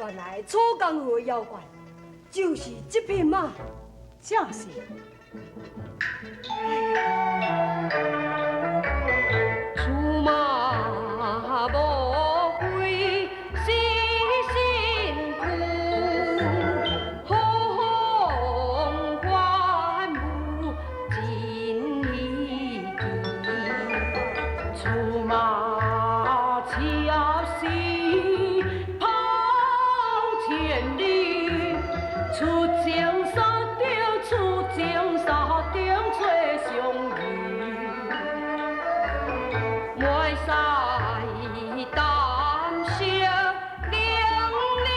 原來楚江河的妖怪就是這匹馬。正是。出馬無非是身軀，風帆舞真稀奇。出馬恰似跑千里，出征山頂，出征山頂找相遇。莫使膽識冷冷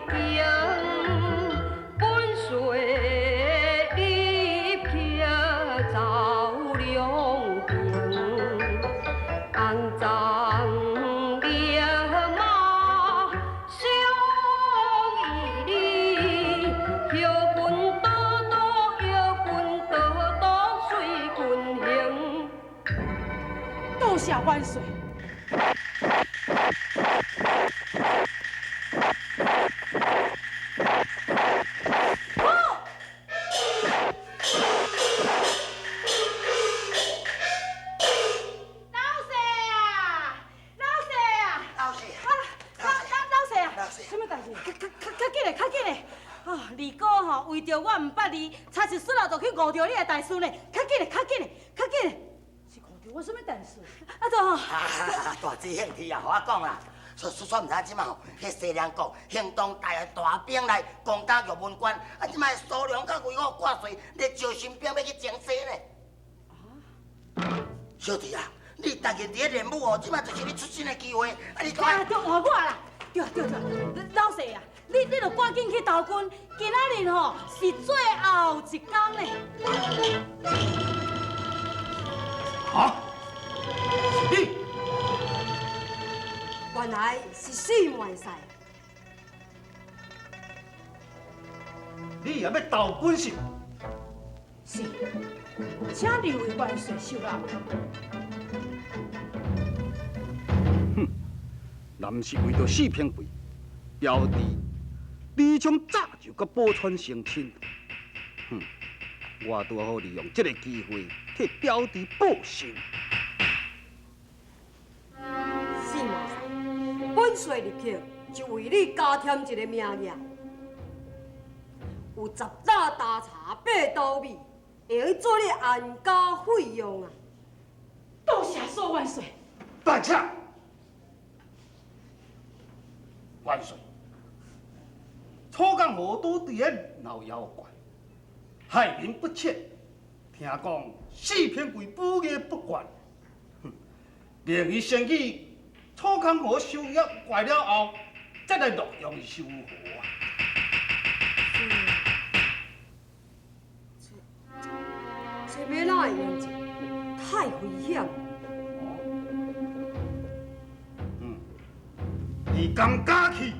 冰，本帥立刻走兩邊，骯髒烈馬相依哩，搖滾倒倒，搖滾倒倒隨軍行。多謝萬歲。老師啊，老師啊，老師，啊，老老老師啊，老師什麼代誌？較較較較緊嘞，較緊嘞！啊，二哥吼，為著我毋捌你，差一出來就去誤著你的代事呢。較緊嘞，較緊嘞，較緊嘞！是誤著我什麼代事？啊，就吼，啊，大姊興趣啊，予我講啦。煞煞煞毋知影這馬吼，彼西涼國行動帶大兵來攻打玉門關，啊，這馬蘇良佮魏武掛帥咧招新兵欲去征西呢。小弟啊，你逐日佇咧練武哦，這馬就是你出身的機會，啊，你啊，著換我啦！對啊對對，老師啊，你著趕緊去投軍，今仔日吼是最後一工呢。啊！是你？原來是四元帥。你也欲投軍是？是，請二位元帥收納。哼，若毋是為著四平貴，表弟李聰早就佮寶釧成親。哼，我拄好利用這个機會替表弟報仇。四元帥，本帥入去就為你加添一個名額，有10擔大茶8斗米，會用做你安家費用啊！多謝蘇元帥。大請，元帥，楚江河拄佇咧鬧妖怪，害人不淺。聽講四平貴武藝不凡，哼，明日先去楚江河收妖怪了後，再來洛陽收河啊！這欲哪會用這？太危險。嗯，你敢敢去？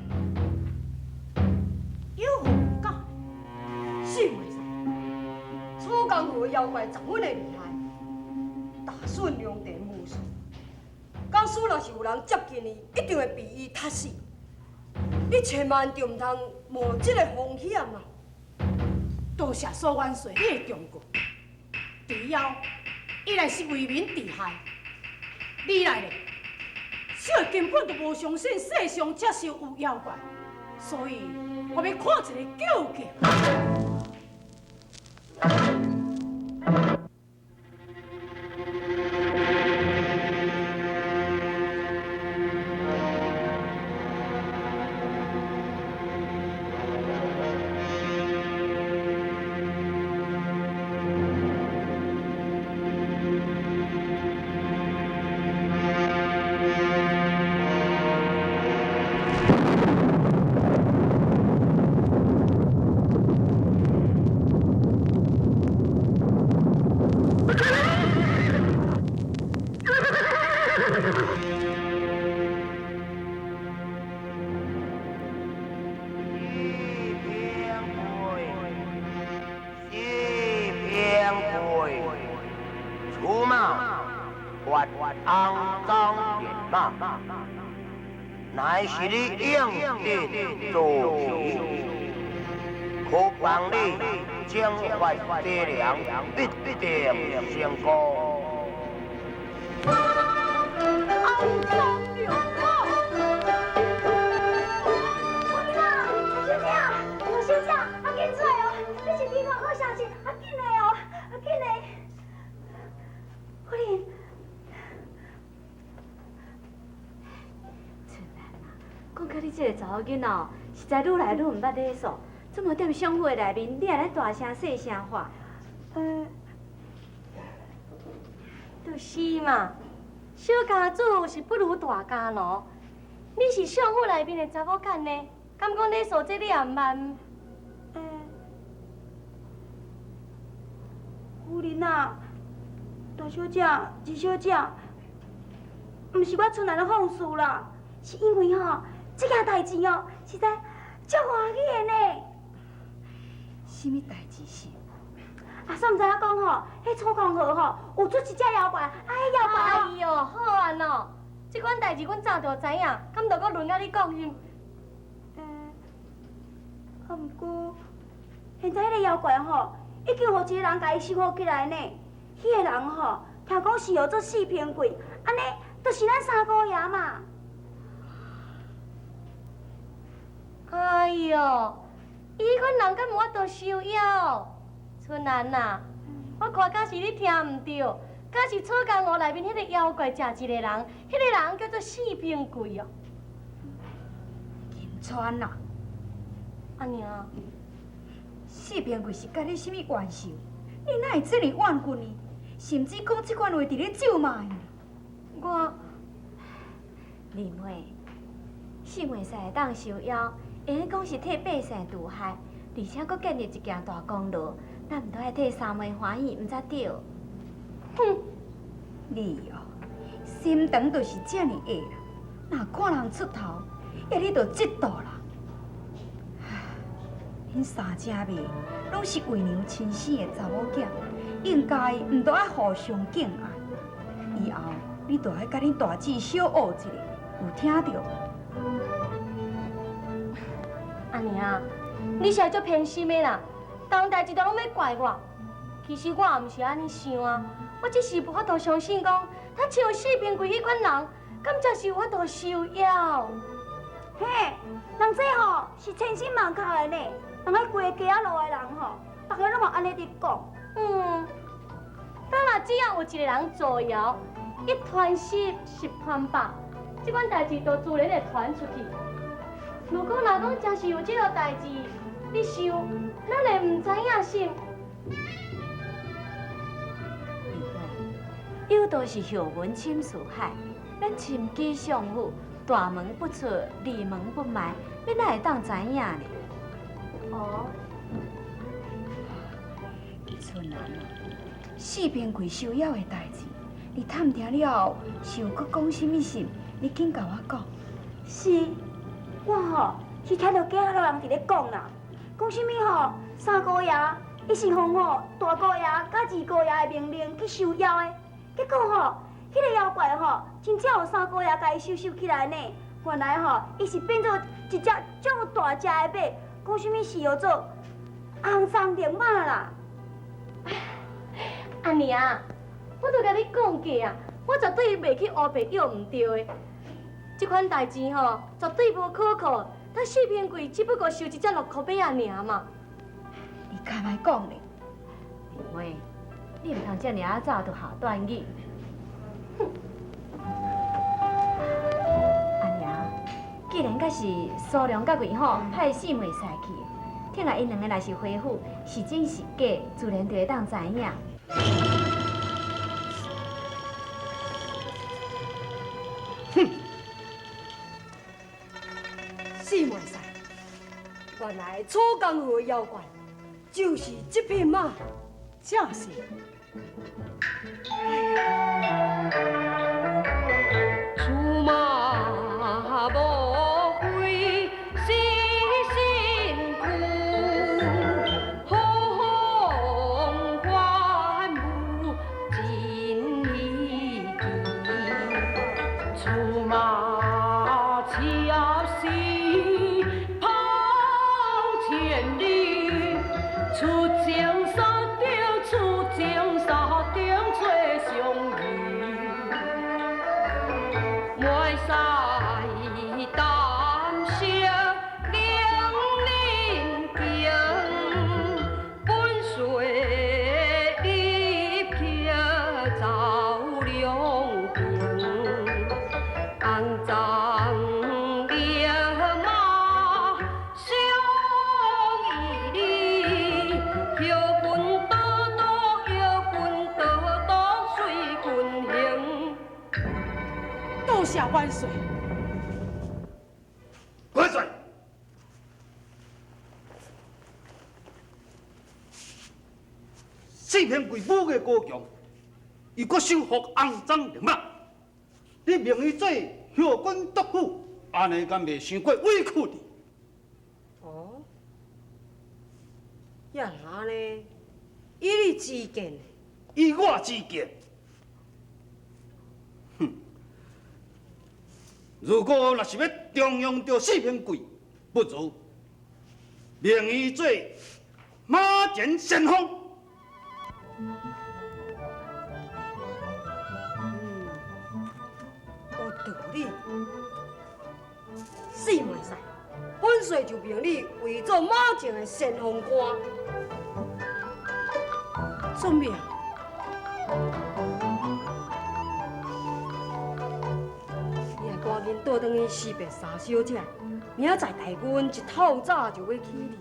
有何唔敢？四元帥，楚江河妖怪十分的厲害，大順良田無數。假使若是有人接近伊，一定會被伊踢死。你千萬就毋通冒這个風險啊！多謝蘇元帥你的忠告。除妖，伊來是為民除害，你來咧，小的根本就無相信世上這是有妖怪，所以我欲看一个究竟。四平貴，四平貴，出馬發骯髒烈馬，乃是你應得做起，可幫你征伐西涼，必定成功。小姐，小姐，啊緊出來哦！你是聽我好消息，啊緊來哦，啊緊來！夫人，春蘭啊，講到你這个查某囡仔哦，實在愈來愈毋捌禮數。這麼踮相府的內面，你也咧大聲細聲喊。就是嘛，小家子是不如大家奴。你是相府內面的查某囝呢，敢講禮數這你也毋捌？夫人啊，大小姐、二小姐，毋是我春蘭的放肆啦，是因為吼這件代志哦，實在足歡喜的呢。啥物代誌是？啊，煞毋知影講吼，彼楚江河吼有出一隻妖怪，啊，彼妖怪。哎喲，好啊喏，這款代誌阮早就知影，敢著閣輪到你講是？啊，毋過現在彼个妖怪吼，已經予一個人共伊收服起來呢。彼个人吼，聽講是號做四平貴，按呢，就是咱三姑爺嘛。哎喲，伊彼款人敢有法度收妖？春蘭啊，我看敢是你聽毋著，敢是楚江湖內面彼個妖怪食一個人，彼個人叫做四平貴哦。金川啊，阿娘，四平貴是佮你啥物冤仇？你哪會這爾怨恨伊？甚至講這款話佇咧咒罵伊？我，林妹，四妹婿會當收妖，會用講是替百姓除害，而且閣建立一件大功勞，咱毋著愛替三妹歡喜，毋才對。哼，你哦，心腸就是這爾下啦，若看人出頭，遐你就嫉妒啦。恁三姐妹攏是為娘親生的查某囝，應該毋著愛互相敬愛。以後你著愛佮恁大姊小學一下，有聽著無？阿娘，你是足偏心的啦，當代誌都攏欲怪我。其實我也毋是按呢想啊，我只是無法度相信講，他像四平貴彼款人，敢真是有法度收妖？嘿，人這吼是千真萬確的呢，人彼規个街仔路的人吼，逐个攏嘛按呢佇講。當若只要有一個人造謠，一傳十，十傳百，這款代誌就自然會傳出去。如果若講真是有這個代誌，你想，咱會毋知影是？有道是後門深似海，咱深居相府，大門不出，二門不邁，欲哪會當知影呢？哦，春蘭啊，四平貴收妖的代誌，你探聽了後，是有閣講啥物事？你緊共我講。是，我吼是聽著街仔路人佇咧講啦，講啥物吼三姑爺，伊是奉吼大姑爺佮二姑爺的命令去收妖的，結果吼，彼个妖怪吼真正予三姑爺共伊收起來呢。原來吼，伊是變做一隻足大隻的馬，講啥物是號做紅鬃綠馬啦。阿娘，我都共你講過啊，我絕對袂去烏白約毋對的。這款代誌吼，絕對無可靠。他四平貴只不過收一隻綠殼馬仔爾嘛。你較歹講咧，妹，你毋通這爾仔早就下斷語。哼！阿娘，既然閣是蘇良佮魏虎派四妹婿去，聽來𪜶兩个若是回府，是真是假，自然就會當知影。哼！四妹婿，原來楚江河的妖怪就是這匹馬，正是。出馬無非是身軀，好風帆舞真稀奇。出馬巧。谢元帥。元帥，四平貴武藝高強，伊閣收服紅鬃龍馬，你命伊做後軍督府，按呢敢袂傷過委屈你？哦，也若按呢，以你之見，以我之見，哼！如果若是欲重用著四平貴，不如命伊做馬前先鋒。嗯，有道理。四妹婿，本帥就命你為做馬前的先鋒官。遵命。你若趕緊倒轉去辭別三小姐，明仔載大軍一透早就欲起去。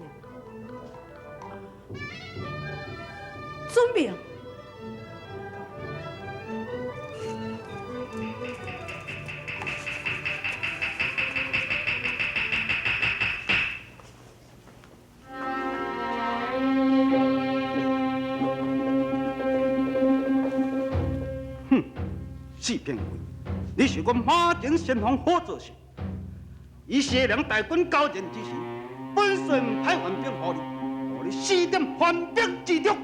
遵命。哼，四平貴，你是阮馬前先鋒好做事。以西涼大軍交戰之時，本帥毋派援兵予你，予你死佇反兵之中。